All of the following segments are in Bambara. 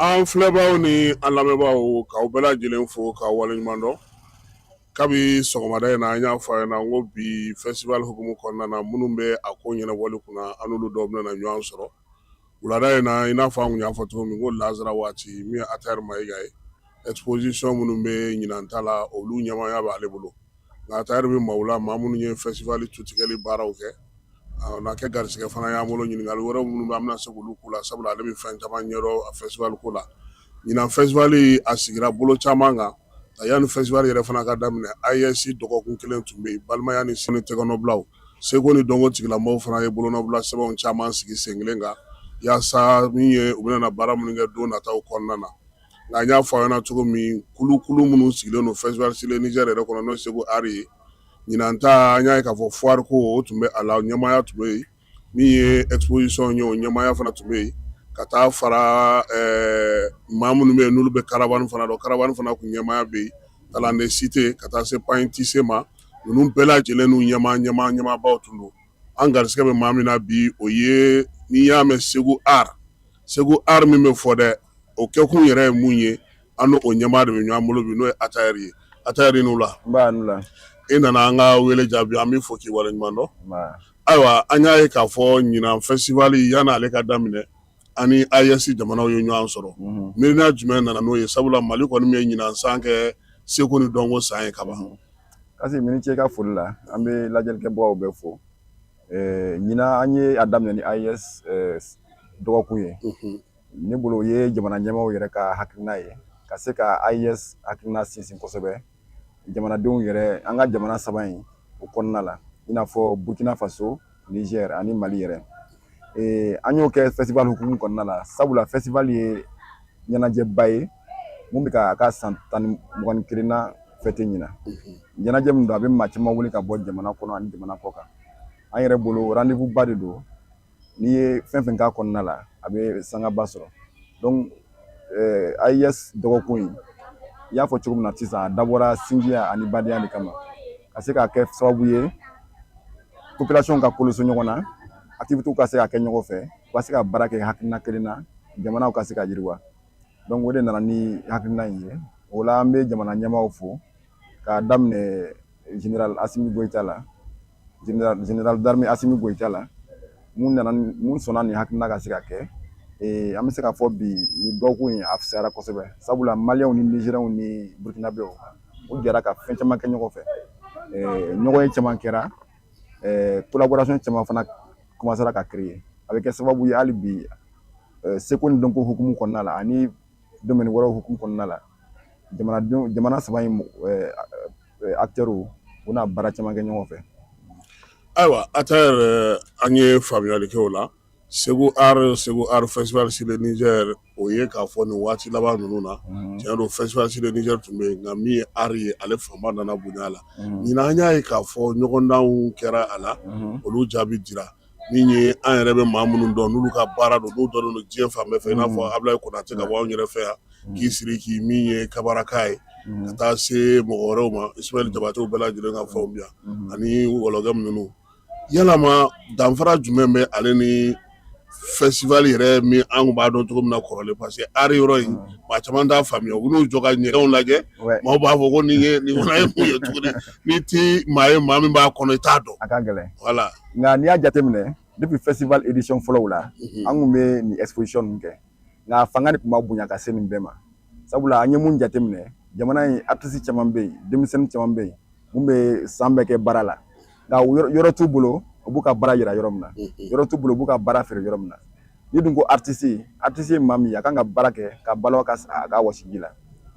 An filɛbaaw ni an lamɛnbaaw, k'aw bɛɛ lajɛlen fo k'aw waleɲuman dɔn. Kabi sɔgɔmada in na, an y'a fɔ a ɲɛna ko bi festival hukumu kɔnɔna na, minnu bɛ a ko ɲɛnabɔli kunna, an n'olu dɔw bɛna ɲɔgɔn sɔrɔ wulada in na. I n'a fɔ an tun y'a fɔ cogo min ko lazara waati, min ye Atayɛri Mayiga ye, exposition minnu bɛ ɲinan ta la, olu ɲɛmaaya b'ale bolo. Nka Atayɛri bɛ maaw la, maa minnu ye festival tutigɛli baaraw kɛ, n'a kɛ garisɛgɛ fana y'an bolo, ɲininkali wɛrɛw minnu bɛ, an bɛna se k'olu k'u la, sabula ale bɛ fɛn caman ɲɛdɔn a festival ko la. Ɲinan festival a sigira bolo caman kan. Nka yanni festival yɛrɛ fana ka daminɛ, AES dɔgɔkun kelen tun bɛ yen, balimaya ni sini tɛgɛnɔbilaw, seko ni dɔnko tigilamɔgɔw fana ye bolonɔbila sɛbɛnw caman sigi sen kelen kan, yaasa min ye u bɛna baara minnu kɛ don nataw kɔnɔna na. Nka n y'a fɔ aw ɲɛna cogo min, kulukulu minnu sigilen don festival sur le Niger yɛrɛ kɔnɔ, n'o ye Segu Art ye, ɲinan ta an y'a ye k'a fɔ foire ko o tun bɛ a la, ɲɛmaaya tun bɛ yen. Min ye exposition ye, o ɲɛmaaya fana tun bɛ yen, ka taa fara maa minnu bɛ yen n'olu bɛ caravane fana dɔn, caravane fana kun ɲɛmaaya bɛ yen, Talande Cité ka taa se Pagne Tissé ma, ninnu bɛɛ lajɛlen n'u ɲɛmaa ɲɛmaa ɲɛmaabaw tun don. An garisɛgɛ bɛ maa min na bi, o ye n'i y'a mɛn Segu Art, Segu Art min bɛ fɔ dɛ, o kɛkun yɛrɛ ye mun ye, an n'o ɲɛmaa de bɛ ɲɔgɔn bolo bi, n'o ye Atayɛri ye. Atayɛri, ni wula. Nba, ni wula. E nana an ka wele jaabi, an b'i fo k'i waleɲuman dɔn. Ayiwa, an y'a ye k'a fɔ ɲinan festival, yan'ale ka daminɛ, ani AES jamanaw ye ɲɔgɔn sɔrɔ. Miirina jumɛn nana n'o ye? Sabula Mali kɔni bɛ ɲinan san kɛ seko ni dɔnko san ye kaban. Kasim, i ni ce i ka foli la. An bɛ lajɛlikɛbagaw bɛɛ fo. Ɲinan an ye a daminɛ ni AES dɔgɔkun ye. Ne bolo, o ye jamana ɲɛmaaw yɛrɛ ka hakilina ye ka se ka AES hakilina sinsin kosɛbɛ jamanadenw yɛrɛ, an ka jamana saba in o kɔnɔna la, i n'a fɔ Burkina Faso, Niger ani Mali yɛrɛ. An y'o kɛ festival hukumu kɔnɔna la, sabula festival ye ɲɛnajɛba ye mun bɛ ka a ka san 121nan fêter ɲinan. Ɲɛnajɛ min don, a bɛ maa caman wele ka bɔ jamana kɔnɔ ani jamana kɔ kan. An yɛrɛ bolo, rendez-vous ba de don. N'i ye fɛn fɛn k'a kɔnɔna la, a bɛ sangaba sɔrɔ. Donc AES dɔgɔkun in, i y'a fɔ cogo min na sisan, a dabɔra sinjiya ani badenya de kama, ka se k'a kɛ sababu ye population ka koloso ɲɔgɔn na, activités ka se ka kɛ ɲɔgɔn fɛ, u ka se ka baara kɛ hakilina kelen na, jamanaw ka se ka yiriwa. Donc o de nana ni hakilina in ye. O la, an bɛ jamana ɲɛmaaw fo k'a daminɛ général Assimi Goïta la, général d'armée Assimi Goïta la, mun nana, mun sɔnna nin hakilina ka se ka kɛ. An bɛ se k'a fɔ bi, nin dɔgɔkun in a fisayara kosɛbɛ, sabula Maliyɛnw ni Nigériens ni Burkinabɛw, u jɛra ka fɛn caman kɛ ɲɔgɔn fɛ. Ɲɔgɔn ye caman kɛra, collaboration caman fana commencera ka créer. A bɛ kɛ sababu ye hali bi, seko ni dɔnko hukumu kɔnɔna la ani domaine wɛrɛw hukumu kɔnɔna la, jamanadenw, jamana saba in acteurs, u bɛna baara caman kɛ ɲɔgɔn fɛ. Ayiwa Atayɛri, an ye faamuyali kɛ o la. Segu Art, Segu Art Festival sur le Niger, o ye k'a fɔ nin waati laban ninnu na, tiɲɛ don, Festival sur le Niger tun bɛ yen, nka min ye art ye, ale fanba nana bonya a la. Ɲinan an y'a ye k'a fɔ ɲɔgɔndanw kɛra a la, olu jaabi dira. Min ye an yɛrɛ bɛ maa minnu dɔn, n'olu ka baara don, n'u dɔnnen don diɲɛ fan bɛɛ fɛ, i n'a fɔ Abulayi Konate ka bɔ anw yɛrɛ fɛ yan, k'i Siriki min ye kabaraka ye, ka taa se mɔgɔ wɛrɛw ma, Ismaël Jabatew bɛɛ lajɛlen ka fɛnw bi yan, ani wɔlɔkɛ ninnu. Yalama danfara jumɛn bɛ ale ni festival yɛrɛ min an tun b'a dɔn cogo min na kɔrɔlen? Parce que art yɔrɔ in, maa caman t'a faamuya. U bɛn'u jɔ ka ɲɛgɛnw lajɛ, maaw b'a fɔ ko nin ye nin fana ye mun ye tuguni? N'i ti maa ye, maa min b'a kɔnɔ, i t'a dɔn. A ka gɛlɛn. Voilà. Nka n'i y'a jateminɛ, depuis festival édition fɔlɔw la, an kun bɛ nin exposition ninnu kɛ, nka a fanga de tun ma bonya ka se nin bɛɛ ma, sabula an ye mun jateminɛ, jamana in artiste caman bɛ yen, denmisɛnnin caman bɛ yen mun bɛ san bɛɛ kɛ baara la, nka yɔrɔ t'u bolo u b'u ka baara yira yɔrɔ min na, yɔrɔ t'u bolo u b'u ka baara feere yɔrɔ min na. Ni dun ko artiste, artiste ye maa min ye, a kan ka baara kɛ ka balo a ka wɔsiji la.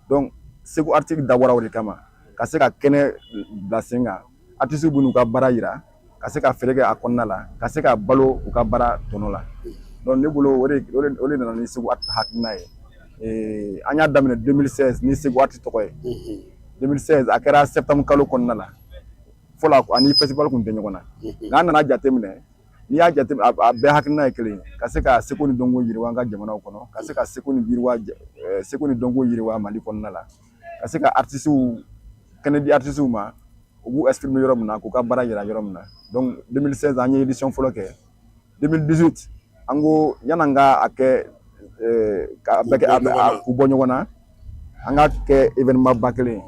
Donc Segu Art dabɔra o de kama, ka se ka kɛnɛ bila sen kan, artiste b'u n'u ka baara yira, ka se ka feere kɛ a kɔnɔna la, ka se ka balo u ka baara tɔnɔ la. Donc ne bolo, o de nana ni Segu Art hakilina ye. An y'a daminɛ 2016 ni Segu Art tɔgɔ ye. 2016, a kɛra septembre kalo kɔnɔna la. Fɔlɔ, ani festival kun tɛ ɲɔgɔn na, nka an nana jateminɛ, n'i y'a jateminɛ, a bɛɛ hakilina ye kelen ye: ka se ka seko ni dɔnko yiriwa an ka jamanaw kɔnɔ, ka se ka seko ni yiriwa, seko ni dɔnko yiriwa Mali kɔnɔna la, ka se ka artistes kɛnɛ di artistes ma, u b'u exprimer yɔrɔ min na, k'u ka baara yira yɔrɔ min na. Donc 2016, an ye édition fɔlɔ kɛ. 2018, an ko yan'an ka a kɛ ka bɛɛ kɛ k'u bɔ ɲɔgɔn na, an ka kɛ événement ba kelen ye.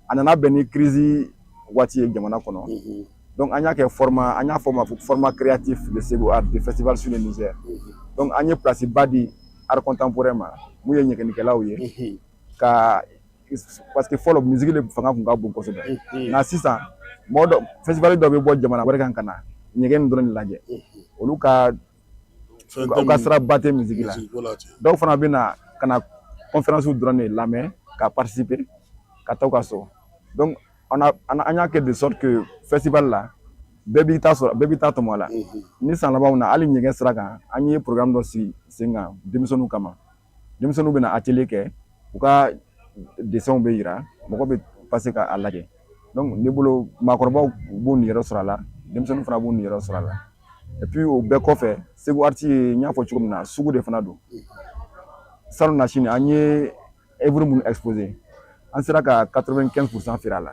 A nana bɛn ni crise waati ye jamana kɔnɔ. Donc an y'a kɛ format, an y'a fɔ o ma format créatif de Segu Art, de festival sur le Niger. Donc an ye place ba di art contemporain ma, mun ye ɲɛgɛnnikɛlaw ye, ka parce que fɔlɔ, musique de fanga kun ka bon kosɛbɛ. Nka sisan, mɔgɔ dɔ, festival dɔ bɛ bɔ jamana wɛrɛ kan ka na ɲɛgɛn dɔrɔn de lajɛ, olu ka u ka sira ba tɛ musique la. Dɔw fana bɛ na ka na conférence dɔrɔn de lamɛn, ka participer, ka taa u ka so. Donc an y'a kɛ de sorte que festival la, bɛɛ b'i ta sɔrɔ, bɛɛ b'i ta tɔmɔ a la. Ni san labanw na, hali ɲɛgɛn sira kan, an ye programme dɔ sigi sen kan denmisɛnninw kama. Denmisɛnninw bɛna atelier kɛ, u ka dessinw bɛ yira, mɔgɔ bɛ passer k'a lajɛ. Donc ne bolo, maakɔrɔbaw b'u niyɔrɔ sɔrɔ a la, denmisɛnninw fana b'u niyɔrɔ sɔrɔ a la. Et puis o bɛɛ kɔfɛ, Segu Art ye, n y'a fɔ cogo min na, sugu de fana don. Salon na sini, an ye œuvre minnu exposé, an sera ka 95% feere a la.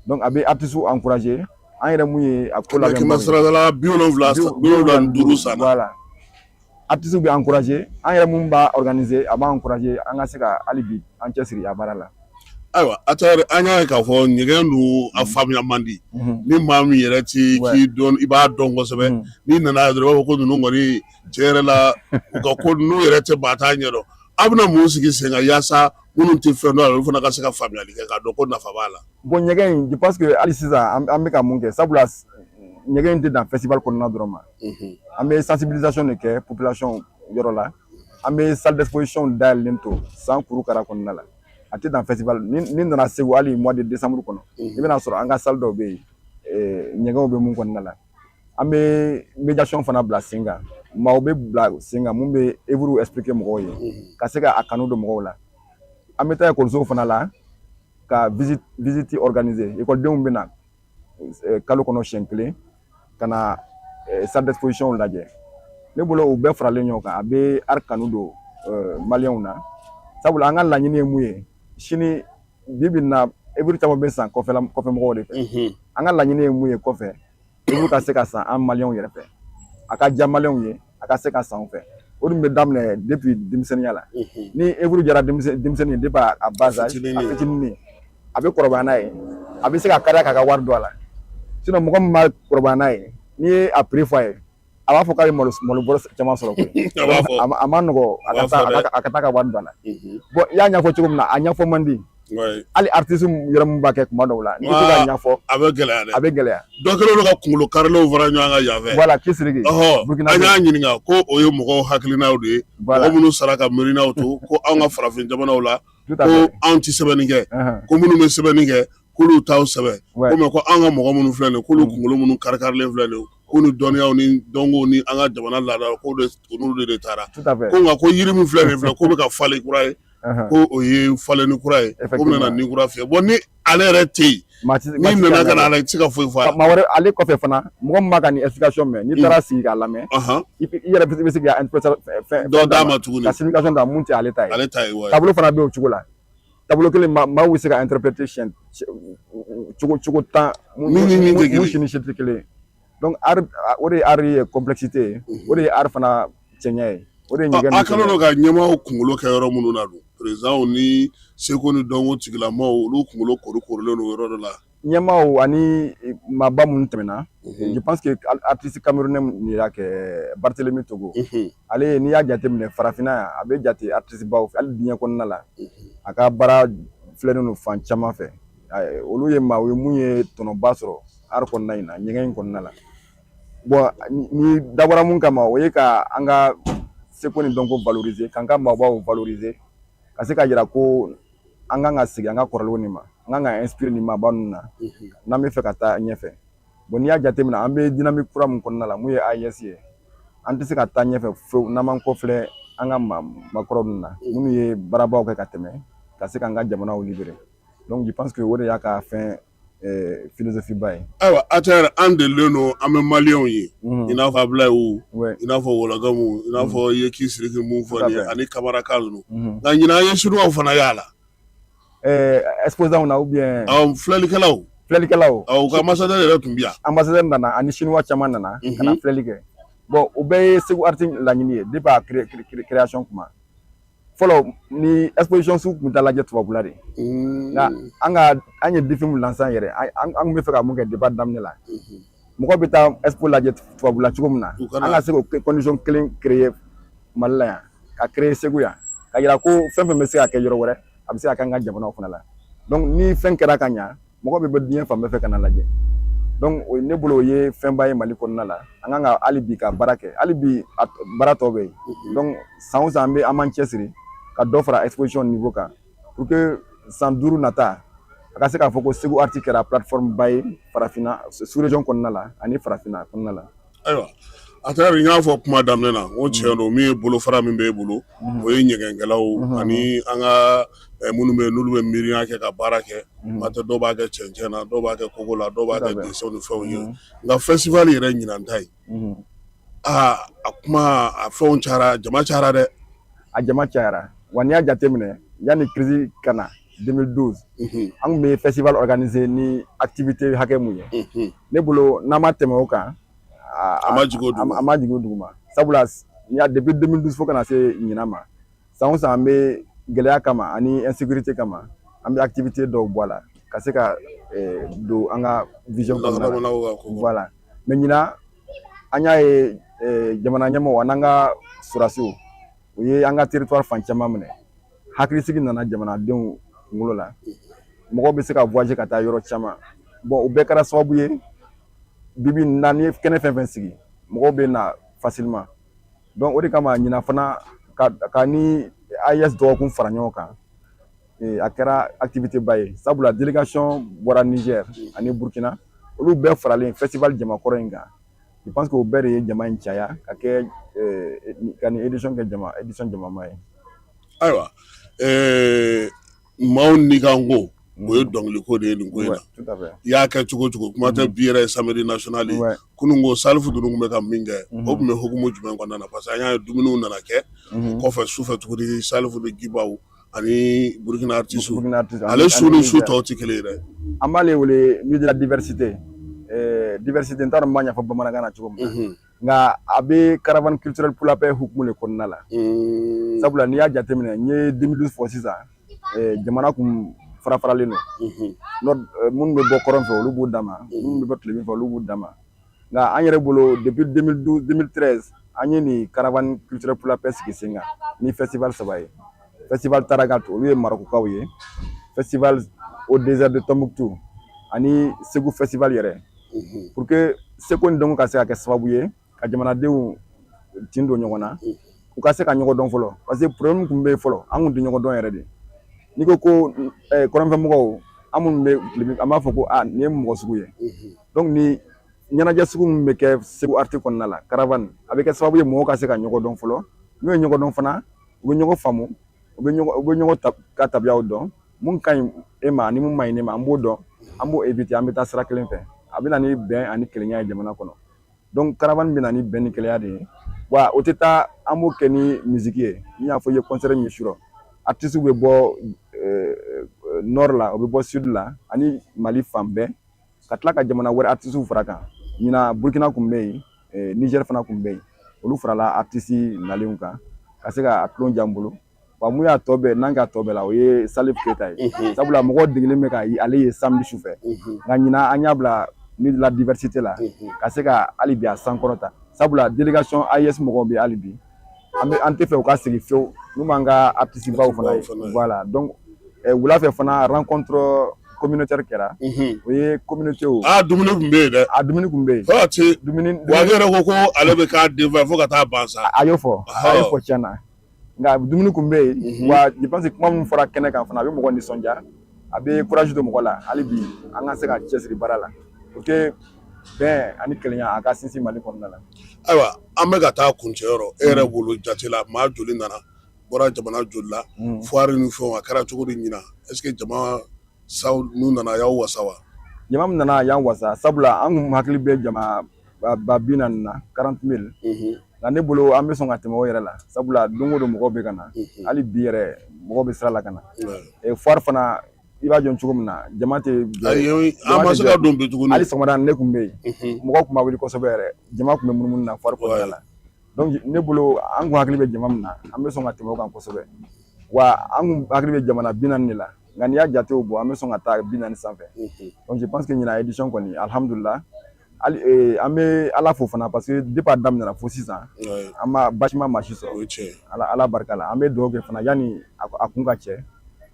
Donc a bɛ artistes encourager, an yɛrɛ mun ye a ko labɛn. 775 75 sanna. Voilà, artistes bɛ encourager, an yɛrɛ mun b'a organiser, a b'an encourager an ka se ka hali bi an cɛsiri a baara la. Ayiwa, Atar, an y'a ye k'a fɔ ɲɛgɛn dun, a faamuya man di. Ni maa min yɛrɛ ti k'i dɔn, i b'a dɔn kosɛbɛ, n'i nana dɔrɔn, i b'a fɔ ko ninnu kɔni, tiɲɛ yɛrɛ la, u ka ko ninnu yɛrɛ tɛ maa t'a ɲɛdɔn. A bɛna mun sigi sen kan yaasa minnu tɛ fɛn dɔn a la, olu fana ka se ka faamuyali kɛ k'a dɔn ko nafa b'a la? Bon, ɲɛgɛn in, je pense que hali sisan an bɛ ka mun kɛ, sabula ɲɛgɛn in tɛ dan festival kɔnɔna dɔrɔn ma. An bɛ sensibilisation de kɛ population yɔrɔ la. An bɛ salle d'exposition dayɛlɛlen to san kurukara kɔnɔna la. A tɛ dan festival. Ni nana Segu, hali mois de décembre kɔnɔ, i bɛna sɔrɔ an ka salle dɔw bɛ yen, ɲɛgɛnw bɛ mun kɔnɔna la. An bɛ médiation fana bila sen kan, maaw bɛ bila sen kan mun bɛ œuvre expliquer mɔgɔw ye, ka se ka a kanu don mɔgɔw la. An bɛ taa ekɔlisow fana la ka visite organiser. Ekɔlidenw bɛ na kalo kɔnɔ siɲɛ kelen ka na salle d'exposition lajɛ. Ne bolo, o bɛɛ faralen ɲɔgɔn kan, a bɛ art kanu don maliyɛnw na. Sabula an ka laɲini ye mun ye sini, bi bi in na, œuvre caman bɛ san kɔfɛla, kɔfɛ mɔgɔw de fɛ. An ka laɲini ye mun ye kɔfɛ, œuvre ka se ka san an maliyɛnw yɛrɛ fɛ, a ka diya maliyɛnw ye, a ka se ka san u fɛ. O dun bɛ daminɛ depuis denmisɛnninya la. Ni œuvre jara denmisɛnnin ye depuis a bas âge, a fitinin, a bɛ kɔrɔbaya n'a ye, a bɛ se ka kariya k'a ka wari don a la. Sinon, mɔgɔ min ma kɔrɔbaya n'a ye, n'i ye a prix fɔ a ye, a b'a fɔ k'a ye malo malo bɔrɔ caman sɔrɔ koyi. A ma nɔgɔ, a ka taa ka wari don a la. Bon, i y'a ɲɛfɔ cogo min na, a ɲɛfɔ man di. Hali artiste yɛrɛ mun b'a kɛ, kuma dɔw la, n'i ko k'a ɲɛfɔ, a bɛ gɛlɛya dɛ. A bɛ gɛlɛya. Dɔ kɛlen don ka kunkolo karilenw fara ɲɔgɔn kan yan fɛ. Voilà, Kisiriki. Ɔhɔ, an y'a ɲininka ko o ye mɔgɔw hakilinaw de ye, mɔgɔ minnu sara ka miirinaw to ko anw ka farafin jamanaw la, ko anw ti sɛbɛnni kɛ, ko minnu bɛ sɛbɛnni kɛ, k'olu t'aw sɛbɛn ko, mais ko an ka mɔgɔ minnu filɛ nin ye, k'olu kunkolo minnu kari karilen filɛ nin ye, ko ni dɔnniyaw ni dɔnkow ni an ka jamana laada, ko de olu de taara, ko nka ko yiri min filɛ nin filɛ, ko bɛ ka falen kura ye, ko o ye falenni kura ye, ko bɛna na ni kura fiyɛ. Bon, ni ale yɛrɛ tɛ yen, n'i nana ka na a la, i tɛ se ka foyi fɔ a la. Maa wɛrɛ ale kɔfɛ fana, mɔgɔ min b'a ka nin explication mɛn, n'i taara sigi k'a lamɛn, i yɛrɛ bɛ se ka fɛn dɔ d'a ma tuguni ka signification d'a mun tɛ ale ta ye. Ale ta ye wa. Tableau fana bɛ o cogo la. Tableau kelen, maaw bɛ se ka interpréter siɲɛ cogo cogo 10 min ni min tɛ kelen mun si ni si tɛ kelen ye. Donc art, o de ye art ye complexité ye, o de ye art fana cɛɲɛ ye, o de ye ɲɛgɛn. A kɛlen don ka ɲɛmaaw kunkolo kɛ yɔrɔ minnu na dun, présidents ni seko ni dɔnko tigilamaaw, olu kunkolo kori korilen don yɔrɔ dɔ la. Ɲɛmaaw ani maaba minnu tɛmɛna, je pense que artiste camerounais de y'a kɛ, Barthélemy Togo. Ale, n'i y'a jateminɛ farafinna yan, a bɛ jate artiste baw fɛ, hali diɲɛ kɔnɔna la, a ka baara filɛlen don fan caman fɛ. Olu ye maaw ye mun ye tɔnɔba sɔrɔ art kɔnɔna in na, ɲɛgɛn in kɔnɔna la. Bon, ni dabɔra mun kama, o ye ka an ka seko ni dɔnko valoriser, k'an ka maabaw valoriser, ka se ka yira ko an kan ka segin an ka kɔrɔlenw de ma, an kan ka inspirer nin maaba ninnu na n'an bɛ fɛ ka taa ɲɛfɛ. Bon, n'i y'a jateminɛ, an bɛ dynamique kura min kɔnɔna la, mun ye AES ye, an tɛ se ka taa ɲɛfɛ fewu n'an m'an kɔfilɛ an ka maakɔrɔ ninnu na, minnu ye baarabaw kɛ ka tɛmɛ, ka se k'an ka jamanaw libérer. Donc je pense que o de y'a ka fɛn philosophie ba ye. Ayiwa, ATR, an delilen don, an bɛ maliyɛnw ye, i n'a fɔ Abulayi wo, i n'a fɔ Wɔlɔgɛmu, i n'a fɔ i ye k'i Siriki mun fɔ nin ye, ani Kamaraka ninnu. Nka ɲinan, an ye Sinuwaw fana y'a la. Exposants na ou bien? Filɛlikɛlaw. Filɛlikɛlaw. U ka ambassadeur yɛrɛ tun bɛ yan. Ambassadeur nana, ani Chinois caman nana ka na filɛli kɛ. Bon, o bɛɛ ye Segu Art laɲini ye depuis a création kuma. Fɔlɔ, ni exposition sugu tun bɛ taa lajɛ tubabula de. Nka an ka an ye défi mun lancer an yɛrɛ, an tun bɛ fɛ ka mun kɛ depuis daminɛ la, mɔgɔ bɛ taa expo lajɛ tubabula cogo min na, an ka se k'o condition kelen créer Mali la yan, ka créer Segu yan, ka yira ko fɛn fɛn bɛ se ka kɛ yɔrɔ wɛrɛ, a bɛ se ka kɛ an ka jamanaw fana la. Donc ni fɛn kɛra ka ɲa, mɔgɔ bɛ bɔ diɲɛ fan bɛɛ fɛ ka na lajɛ. Donc o ne bolo, o ye fɛnba ye Mali kɔnɔna la. An kan ka hali bi ka baara kɛ, hali bi baara tɔ bɛ yen. Donc san o san, an bɛ an b'an cɛsiri ka dɔ fara exposition niveau kan pour que san 5 nata, a ka se k'a fɔ ko Segu Art kɛra plateforme ba ye farafinna sous région kɔnɔna la ani farafinna kɔnɔna la. Ayiwa, ATR, n y'a fɔ kuma daminɛ na, n ko tiɲɛ don, min ye bolofara min b'e bolo, o ye ɲɛgɛnkɛlaw ani an ka minnu bɛ yen n'olu bɛ miiriya kɛ ka baara kɛ. Kuma tɛ, dɔw b'a kɛ cɛncɛn na, dɔw b'a kɛ kogo la, dɔw b'a kɛ dessin ni fɛnw ye. Nka festival yɛrɛ ɲinan ta ye, aa, a kuma a fɛnw cayara, jama cayara dɛ. A jama cayara wa. N'i y'a jateminɛ, yanni crise ka na 2012, an tun bɛ festival organiser ni activité hakɛ mun ye, ne bolo, n'an ma tɛmɛ o kan, a ma jigin o duguma. A ma jigin o duguma, sabula n'i y'a depuis 2012 fo ka na se ɲinan ma, san o san, an bɛ gɛlɛya kama ani insécurité kama, an bɛ activité dɔw bɔ a la ka se ka don an ka vision kɔnɔna la. Voilà. Mais ɲinan, an y'a ye jamana ɲɛmɔgɔ an'an ka sɔrɔdasiw, u ye an ka territoire fan caman minɛ. Hakilisigi nana jamanadenw kunkolo la, mɔgɔw bɛ se ka voyager ka taa yɔrɔ caman. Bon, o bɛɛ kɛra sababu ye, bibi in na, n'i ye kɛnɛ fɛn fɛn sigi, mɔgɔw bɛ na facilement. Donc o de kama ɲinan fana, ka ni AES dɔgɔkun fara ɲɔgɔn kan, a kɛra activité ba ye, sabula délégation bɔra Niger ani Burkina, olu bɛɛ faralen festival jamakɔrɔ in kan. Je pense que o bɛɛ de ye jama in caya ka kɛ ka nin édition kɛ jama édition jamama ye. Ayiwa, maaw ni kan ko o ye dɔnkiliko de ye nin ko in na. Tout à fait. I y'a kɛ cogo cogo, kuma tɛ, bi yɛrɛ ye samedi national ye. Kunun ko Salifu ninnu tun bɛ ka min kɛ, o tun bɛ hukumu jumɛn kɔnɔna na? Parce que an y'a ye dumuniw nana kɛ o kɔfɛ sufɛ tuguni, Salifu ni Gibaw ani Burkina artiste. Burkina artiste. Ale su ni su tɔw tɛ kelen ye dɛ. An b'ale wele nuit de la diversité. Diversité, n t'a dɔn n b'a ɲɛfɔ bamanankan na cogo min na, nka a bɛ caravane culturelle pour la paix hukumu de kɔnɔna la, sabula n'i y'a jateminɛ, n ye 2012 fɔ sisan, jamana kun fara faralen don. Nord, minnu bɛ bɔ kɔrɔn fɛ, olu b'u dama, minnu bɛ bɔ tilebin fɛ, olu b'u dama. Nka an yɛrɛ bolo, depuis 2012, 2013, an ye nin caravane culturelle pour la paix sigi sen kan ni festival saba ye: festival Taragat, olu ye Marɔkukaw ye, festival au désert de Tombouctou ani Segu festival yɛrɛ, pour que seko ni dɔnko ka se ka kɛ sababu ye ka jamanadenw tin don ɲɔgɔn na, u ka se ka ɲɔgɔn dɔn fɔlɔ. Parce que problème tun bɛ yen fɔlɔ, an kun tɛ ɲɔgɔn dɔn yɛrɛ de. N'i ko ko kɔrɔnfɛmɔgɔw, an minnu bɛ tilebin, an b'a fɔ ko aa, nin ye mɔgɔ sugu ye. Donc ni ɲɛnajɛ sugu min bɛ kɛ Segu Art kɔnɔna la, caravane, a bɛ kɛ sababu ye mɔgɔw ka se ka ɲɔgɔn dɔn fɔlɔ. N'u ye ɲɔgɔn dɔn fana, u bɛ ɲɔgɔn faamu, u bɛ ɲɔgɔn ka tabiyaw dɔn. Mun ka ɲi e ma ani mun ma ɲi ne ma, an b'o dɔn, an b'o éviter, an bɛ taa sira kelen fɛ. A bɛ na ni bɛn ani kelenya ye jamana kɔnɔ. Donc caravane bɛ na ni bɛn ni kelenya de ye. Wa o tɛ taa, an b'o kɛ ni musique ye. N y'a fɔ i ye, concert min surɔ, artistes bɛ bɔ nord la, u bɛ bɔ sud la ani Mali fan bɛɛ, ka tila ka jamana wɛrɛ artistes fara kan. Ɲinan, Burkina kun bɛ yen, Niger fana kun bɛ yen, olu farala artiste nalenw kan ka se ka a tulon diya n bolo. Wa mun y'a tɔ bɛɛ n'an k'a tɔ bɛɛ la, o ye Salif Keita ye, sabula mɔgɔw degelen bɛ ka ale ye samedi sufɛ. Nka ɲinan, an y'a bila nuit de la diversité la ka se ka hali bi a sankɔrɔta, sabula délégation AES mɔgɔw bɛ hali bi, an bɛ an tɛ fɛ u ka segin fiyewu n'u m'an ka artiste baw fana ye. Voilà. Donc wula fɛ fana, rencontre communautaire kɛra, o ye communauté o. Aa, dumuni tun bɛ yen dɛ. A dumuni tun bɛ yen. Fo ka se dumuni. Wa ne yɛrɛ ko ko ale bɛ k'a den fɛ fo ka taa ban sa. A y'o fɔ, a y'o fɔ tiɲɛ na. Nka dumuni tun bɛ yen wa. Je pense que kuma min fɔra kɛnɛ kan fana, a bɛ mɔgɔ nisɔndiya, a bɛ courage don mɔgɔ la hali bi an ka se ka cɛsiri baara la pour que bɛn ani kelenya a ka sinsin Mali kɔnɔna la. Ayiwa, an bɛ ka taa kuncɛyɔrɔ. E yɛrɛ bolo jate la, maa joli nana, bɔra jamana joli la? Foire ni fɛnw, a kɛra cogo di ɲinan? Est ce que jama saw n'u nana, a y'aw wasa wa? Jama min nana y'an wasa, sabula an kun hakili bɛ jama 40.000 na, 40 000. Nka ne bolo, an bɛ sɔn ka tɛmɛ o yɛrɛ la, sabula don o don mɔgɔw bɛ ka na. Hali bi yɛrɛ, mɔgɔw bɛ sira la ka na. Foire fana, i b'a dɔn cogo min na, jama tɛ jɔ. An ma se ka don bi tuguni. Hali sɔgɔmada ne tun bɛ yen, mɔgɔw tun ma wuli kosɛbɛ yɛrɛ, jama tun bɛ munumunu na foire kɔnɔna la. Donc ne bolo, an kun hakili bɛ jama min na, an bɛ sɔn ka tɛmɛ o kan kosɛbɛ. Wa an kun hakili bɛ jamana 40 de la, nka n'i y'a jatew bɔ, an bɛ sɔn ka taa 40 sanfɛ. Donc je pense que ɲinan édition kɔni, alhamdulillah, hali an bɛ Ala fo fana, parce que depuis a daminɛna fo sisan, an ma basi ma maa si sɔrɔ. Ala, Ala barika la. An bɛ dugawu kɛ fana, yanni a kun ka cɛ,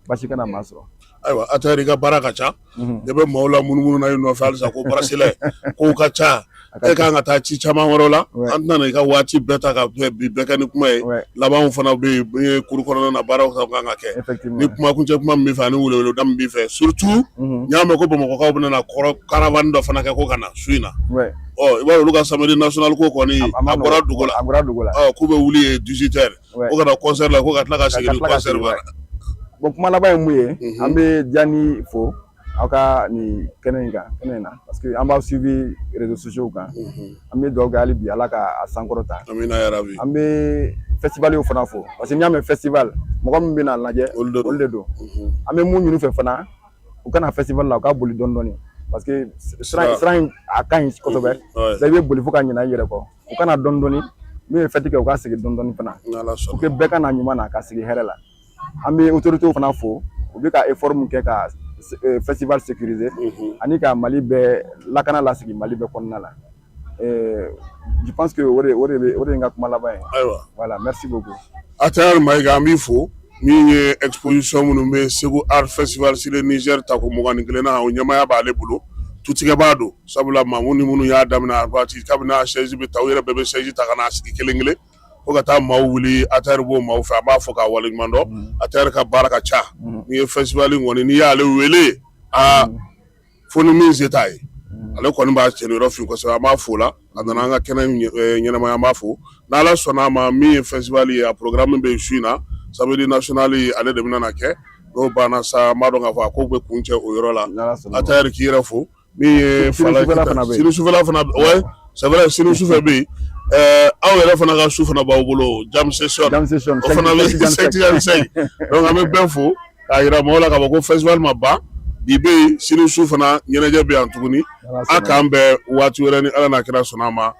basi kana maa sɔrɔ. Ayiwa, ATR ka baara ka ca. Ne bɛ maaw la munumunu na i nɔfɛ halisa ko bracelet kow ka ca. E kan ka taa ci caman wɛrɛ la. An tɛna i ka waati bɛɛ ta ka bi bɛɛ kɛ ni kuma ye. Labanw fana bɛ yen, min ye kuru kɔnɔna na baaraw kan ka kɛ. Ni kuma kuncɛ kuma min b'i fɛ ani weleweleda min b'i fɛ, surtout n y'a mɛn ko Bamakɔkaw bɛna na kɔrɔ caravane dɔ fana kɛ ko ka na su in na. Ɔ, i b'a dɔn, olu ka samedi national ko kɔni, a bɔra dogo la. A bɔra dogo la. Ɔ, k'u bɛ wuli yen 18 heures ko ka na concert la, ko ka tila ka segin ni concert banna. Bon, kuma laban ye mun ye? An bɛ Diani fo aw ka nin kɛnɛ in kan, kɛnɛ in na, parce que an b'aw suivi réseaux sociaux kan. An bɛ dugawu kɛ hali bi, Ala ka a sankɔrɔta. Amina yarabi. An bɛ festival fana fo, parce que n'i y'a mɛn festival, mɔgɔ min bɛ n'a lajɛ, olu de don. An bɛ mun ɲini fɛ fana, u kana festival la, u ka boli dɔɔni dɔɔni, parce que sira in a ka ɲi kosɛbɛ. I bɛ boli fo ka ɲinɛ i yɛrɛ kɔ. U kana dɔɔni dɔɔni, n'u ye fête kɛ, u ka segin dɔɔni dɔɔni fana, pour que bɛɛ ka na ɲuman na ka sigi hɛrɛ la. An bɛ autorités fana fo, u bɛ ka effort min kɛ ka festival sécuriser ani ka Mali bɛɛ lakana lasigi Mali bɛɛ kɔnɔna la. Je pense que o de ye n ka kuma laban ye. Ayiwa. Voilà, merci beaucoup. ATR Mayiga, an b'i fo. Min ye exposition minnu bɛ Segu Art Festival sur le Niger tako 21 na, o ɲɛmaaya b'ale bolo, tutigɛbaa don, sabula maamu ni minnu y'a daminɛ a waati, kabini a chaise bɛ ta, u yɛrɛ bɛɛ bɛ chaise ta ka n'a sigi kelen kelen fo ka taa maaw wuli. ATR b'o maaw fɛ, an b'a fɔ k'a waleɲuman dɔn. ATR ka baara ka ca. N'i ye festival kɔni, n'i y'ale wele, aa, fo ni min se t'a ye, ale kɔni b'a cɛnni fin kosɛbɛ. An b'a fo la, a nana an ka kɛnɛ ɲɛnamaya, an b'a fo. N'Ala sɔnna a ma, min ye festival ye, a programme bɛ yen su in na, samedi national, ale de bɛna na kɛ. N'o banna sa, an b'a dɔn k'a fɔ a ko bɛ kuncɛ o yɔrɔ la. ATR, k'i yɛrɛ fo. Min ye sini sufɛla fana, ouais, c'est vrai, sini sufɛ bɛ yen. Aw yɛrɛ fana ka su fana b'aw bolo, jam session, o fana bɛ 5 Donc an bɛ bɛɛ fo k'a yira mɔgɔw la k'a fɔ ko festival ma ban. Bi bɛ yen, sini su fana ɲɛnajɛ bɛ yan tuguni. A k'an bɛn waati wɛrɛ ni Ala n'a kira sɔnna a ma.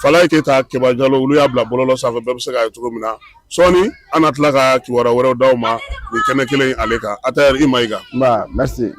Falaye Keyita, Keba Jalo, olu y'a bila bɔlɔlɔ sanfɛ, bɛɛ bɛ se k'a ye cogo min na. Sɔɔni an na tila ka kibaruya wɛrɛw d'aw ma nin kɛnɛ kelen ale kan. ATR i Mayiga. Nba, merci.